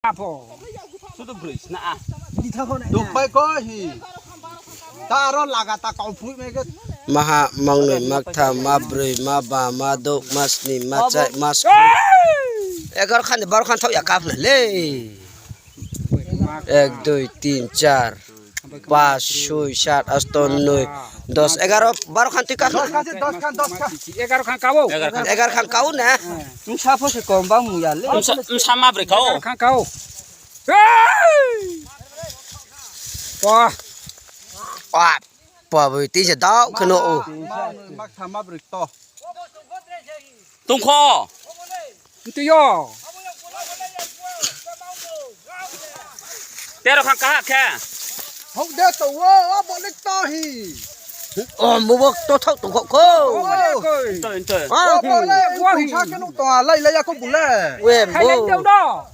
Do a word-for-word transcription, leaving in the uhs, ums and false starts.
Apo. Sudu bridge na a. Dukbai ko hi. Ta aro laga ta kau phui me ke. Maha, mangnwi, maktham, mabrwi, maba, maduk, masni, machai, mas. Egar khan, bar khan thok ya kap na le. Ek, dui, tin, char, pas, sui, sat, asto, noi, dos, egaro, baro khan twi kak. Dos khan, dos khan, dos khan. Egar khan kau. Egar khan kau na. Msa pho se kom ba mu ya le. Msa, msa mabrwi kau. Egar khan kau. Wah. Wah. Pabwi twi se dau kheno o. Mak tha mabrwi to. Tungkho. Ntiyo. Tero khan kahak khe. Hok de to wo, o bolik to hi. O mubok to thok tungkho ko. Oi. Oi. Oi. O bolik, o hi. Sa ke nuk to lai lai ya ko bule. We bo.